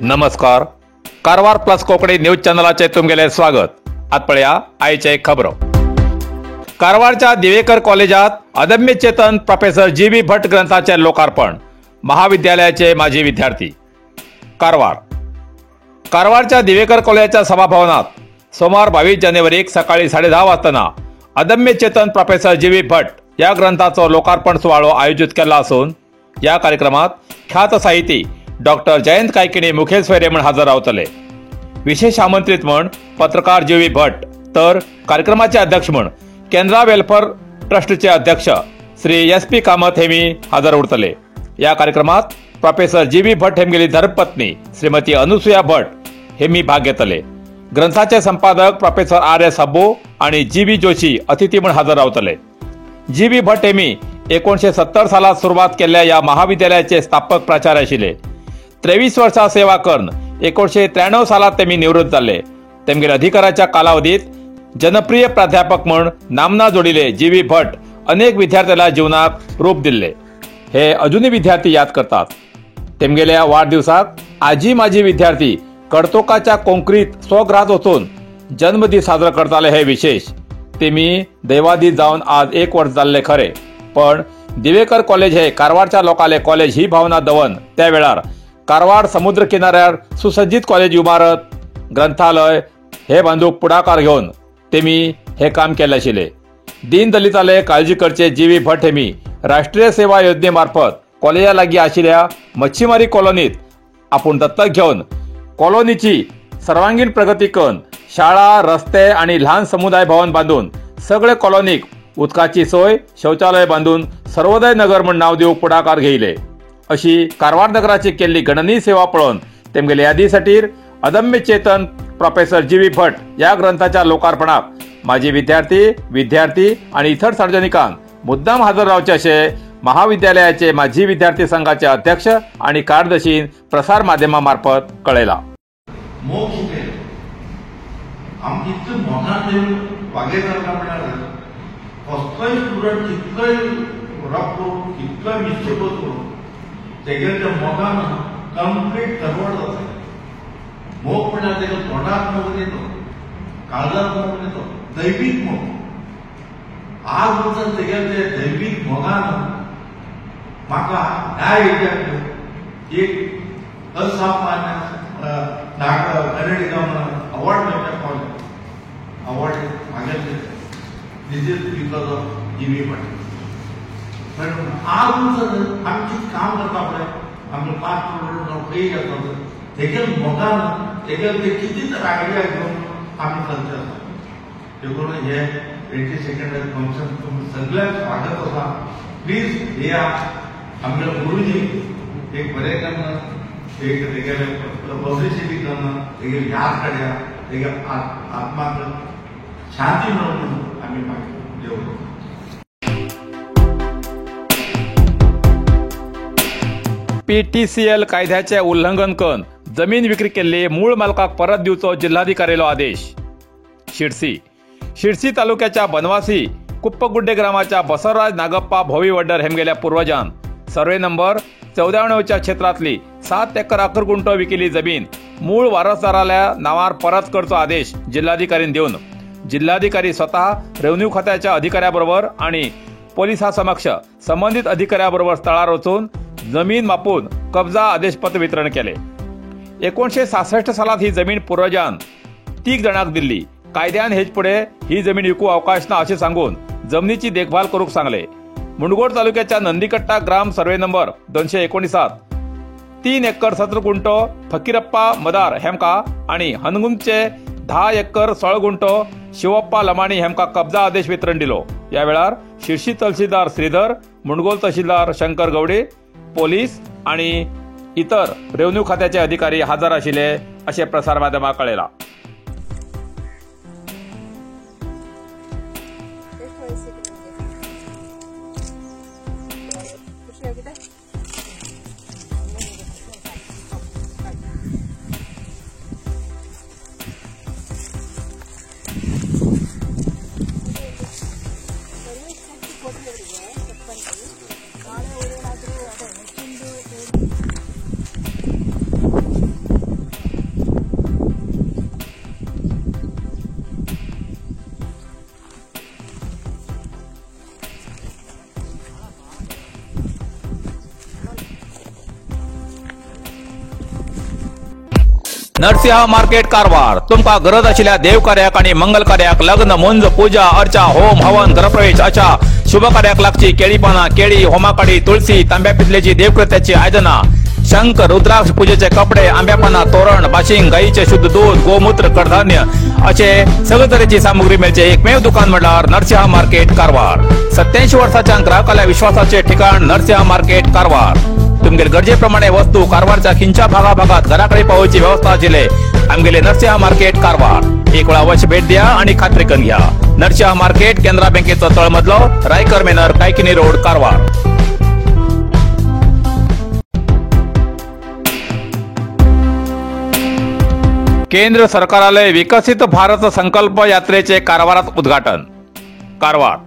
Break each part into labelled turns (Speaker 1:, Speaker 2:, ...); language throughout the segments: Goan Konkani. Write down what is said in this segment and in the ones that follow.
Speaker 1: नमस्कार, कारवार प्लस कोंकणी न्यूज चॅनलाचे तुमगेले स्वागत. आत पळया आयचे खबरो. कारवारच्या दिवेकर कॉलेजात अदम्य चेतन प्रोफेसर जी व्ही भट ग्रंथाचे लोकार्पण. महाविद्यालयाचे माजी विद्यार्थी. कारवार कारवारच्या दिवेकर कॉलेजाच्या सभाभवनात सोमवार 22 जानेवारीक सकाळी 10:30 वाजताना अदम्य चेतन प्रोफेसर जी व्ही भट या ग्रंथाचो लोकार्पण सुवाळो आयोजित केला असून या कार्यक्रमात ख्यात साहिती डॉक्टर जयंत कायकिणी मुखेल सोयरे म्हण हजर रावतले. विशेष आमंत्रित म्हण पत्रकार जी व्ही भट, तर कार्यक्रमाचे अध्यक्ष म्हण केनरा वेलफेअर ट्रस्टचे अध्यक्ष श्री एस पी कामत हेमी हजर उरतले. या कार्यक्रमात प्रोफेसर जी व्ही भट हेमगेली धर्मपत्नी श्रीमती अनुसुया भट हेमी भाग घेतले. ग्रंथाचे संपादक प्रोफेसर आर एस हब्बू आणि जी व्ही जोशी अतिथी म्हण हजर रावतले. जी व्ही भट हेमी 1970 सालात सुरवात केल्ल्या या महाविद्यालयाचे स्थापक प्राचार्य आशिल्ले. 23 वर्षां सेवा करून 1993 सालात तेमी निवृत्त जाल्ले. तेमगेल्या अधिकाराच्या कालावधीत जनप्रिय प्राध्यापक म्हण नामना जोडिले जी व्ही भट अनेक विद्यार्थ्याला जीवनाक रूप दिल्ले हे अजूनही विद्यार्थी याद करतात. तेमगेल्या वाढदिवसाक आजी माजी विद्यार्थी कडतोकाच्या कोंकरीत स्वगृहात वचून जन्मदीस साजरो करताले हे विशेष. तेमी दैवादीत जावन आज 1 वर्ष जाल्ले खरे, पण दिवेकर कॉलेज हे कारवारच्या लोकाले कॉलेज ही भावना दवन त्या वेळार कारवार समुद्र किनाऱ्यार सुसज्जित कॉलेज इमारत, ग्रंथालय हे बांदूक पुढाकार घेवन तेमी हे काम केले आशिल्ले. दीन दलिताले काळजी करचे जी व्ही भट हेमी राष्ट्रीय सेवा योजनेमार्फत कॉलेजा लागीं आशिल्ल्या मच्छीमारी कॉलनीत आपूण दत्तक घेवन कॉलनीची सर्वांगीण प्रगती करून शाळा, रस्ते आणि ल्हान समुदाय भवन बांदून सगळे कॉलनीक उदकाची सोय, शौचालय बांदून सर्वोदय नगर म्हण नाव दिवंक पुढाकार घेयले. अशी कारवार नगराची केल्ली गणनीय सेवा पळोवन तेमगेले यादीसाठीर अदम्य चेतन प्रोफेसर जी व्ही भट या ग्रंथाच्या लोकार्पणाक माजी विद्यार्थी, विद्यार्थी आणि इतर सार्वजनिकांक मुद्दाम हजर रावचे असे महाविद्यालयाचे माजी विद्यार्थी संघाचे अध्यक्ष आणि कार्यदर्शी प्रसार माध्यमामार्फत कळयला.
Speaker 2: मोग शिकयलो आमकां इतले मोगान वागयता म्हळ्यार कसलोय स्टुडंट कितलोय रफ करूं, कितलोय मिस्टेक करूं, तेगेले त्या मोगान कंप्लीट कन्वर्ट जाता. मोग म्हळ्यार तेका तोंडाक मोग न्ही, तो काळजाक मोग न्ही, तो दैवीक मोग. आज वचून तेगेले ते दैवीक मोगान म्हाका ह्या एरियाक एक असामान्य कन्नडिगा म्हणून अवॉर्ड मेळपाक पावलें. अवॉर्ड मागेले this is because of G V Patil. पण आज वचून आमी कितें काम करता पळय, आमचे 5 स्टुडंट खंय आसता तेगेले मोगान तेगेले ते कितें तर आयडिया घेवन आमी चलचे आसा. देखून हे 22nd function तुमी सगळ्यांक स्वागत आसा. प्लीज येया. आमगे गुरुजी एक बरें कन्न, एक तेगेले पब्लिसिटी कन्न, तेगेली याद काडया, तेगे आत्माक शांती मेळूं म्हणून आमी मागीर देव.
Speaker 1: पीटीसीएल कायद्याचे उल्लंघन करून जमीन विक्री केल्ली मूळ मालकाक परत दिवचो जिल्हाधिकाऱ्यालो आदेश. शिरसी शिरसी तालुक्याच्या बनवासी कुप्पगुड्डे ग्रामाच्या बसवराज नागप्पा भोवी वड्डर हेमगेल्या पूर्वजान सर्वे नंबर 94च्या क्षेत्रातली 7 एकर 11 गुंठो विकेली जमीन मूळ वारसदाराल्या नावार परत करचो आदेश जिल्हाधिकारीन दिवन जिल्हाधिकारी स्वतः रेव्हेन्यू खात्याच्या अधिकाऱ्याबरोबर आणि पोलिसासमक्ष संबंधित अधिकाऱ्याबरोबर स्थळार वचून जमीन मापून कब्जा आदेशपत्र वितरण केले. 1966 सालात ही जमीन पूर्वजान 3 जणांक दिल्ली. कायद्यान हेच पुढे ही जमीन विकू अवकाश ना असे सांगून जमिनीची देखभाल करूक सांगले. मुंडगोड तालुक्याच्या नंदीकट्टा ग्राम सर्वे नंबर 219 3 एकर 17 गुंठो फकीरप्पा मदार हेमका आणि हनगुंदचे 10 एकर 16 गुंठो शिवप्पा लमाणी हेमका कब्जा आदेश वितरण दिलो. या वेळार शिरशी तहसीलदार श्रीधर, मुंडगोल तहसीलदार शंकर गवडे, पोलीस आणि इतर रेव्हेन्यू खात्याचे अधिकारी हजर आशिल्ले असे प्रसार माध्यमाक कळयला.
Speaker 3: ನಾಳೆ
Speaker 1: नरसिंहा मार्केट कारवार. तुमकां गरज आशिल्ल्या देवकार्याक आनी मंगल कार्याक, लग्न, मुंज, पूजा अर्चा, होम हवन, गृहप्रवेश अशा शुभ कार्याक लागची केळी पानां, केळी, होमाकाडी, तुळसी, तांब्या पितलेची देवकृत्याची आयदनां, शंख, रुद्राक्ष, पूजेचे कपडे, आंब्या पानां, तोरण, बाशिंग, गायीचे शुद्ध दूध, गोमूत्र, कडधान्य असे सगळे तरेची सामुग्री मेळचे एकमेव दुकान म्हणल्यार नरसिंहा मार्केट कारवार. 87 वर्साच्या ग्राहकाल्या विश्वासाचे ठिकाण नरसिंहा मार्केट कारवार. तुमगेले गरजेप्रमाणे वस्तू कारवारच्या खिंच्या भागाभागात घराकडे पावोवची व्यवस्था आशिल्ले आमगेले नरसिंहा मार्केट कारवार. एक वेळा अवश्य भेट द्या आणि खात्री करून घ्या. नरसिंहा मार्केट, केनरा बँकेचो तळमजलो, रायकर मेनर, कायकिनी रोड, कारवार. केंद्र सरकाराले विकसित भारत संकल्प यात्रेचे कारवारात उद्घाटन. कारवार.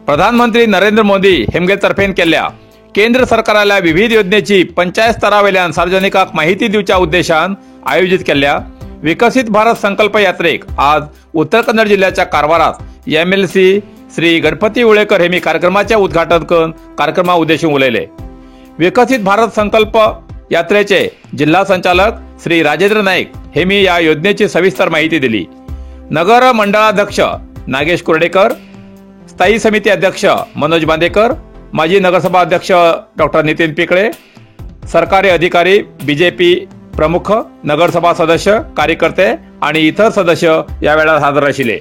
Speaker 1: प्रधानमंत्री नरेंद्र मोदी हेमगे तर्फेन केल्ल्या केंद्र सरकाराल्या विविध योजनेची पंचायत स्तरावेल्यान सार्वजनिकांक माहिती दिवच्या उद्देशान आयोजित केल्ल्या विकसित भारत संकल्प यात्रेक आज उत्तर कन्नड जिल्ह्याच्या कारवारात MLC Shri Ganpati Ulekar हेमी कार्यक्रमाचे उद्घाटन करून कार्यक्रमा उद्देशून उलयले. विकसित भारत संकल्प यात्रेचे जिल्हा संचालक श्री राजेंद्र नाईक हेमी या योजनेची सविस्तर माहिती दिली. नगर मंडळाध्यक्ष नागेश कुर्डेकर, स्थायी समिती अध्यक्ष मनोज बांदेकर, माजी नगरसभा अध्यक्ष डॉक्टर नितीन पिकळे, सरकारी अधिकारी, बीजेपी प्रमुख, नगरसभा सदस्य, कार्यकर्ते आणि इतर सदस्य यावेळा हजर आशिल्ले.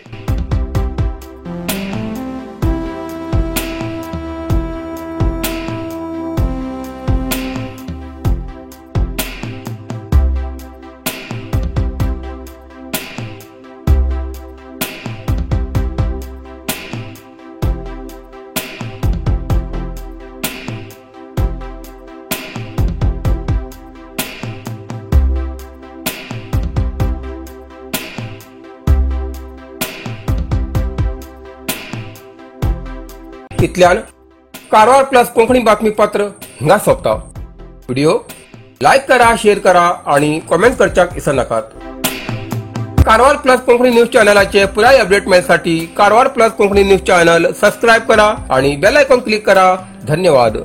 Speaker 3: इतल्यान कारवार प्लस कोंकणी बातमीपत्र हिंगा सोंपता. व्हिडिओ लायक करा, शेअर करा आणि कॉमेंट करच्याक विसरनाकात. कारवार प्लस कोंकणी न्यूज चॅनलाचे पुराय update मेळसाठी Karwar plus Konkani news channel subscribe करा आणि बेल आयकॉन क्लिक करा. धन्यवाद.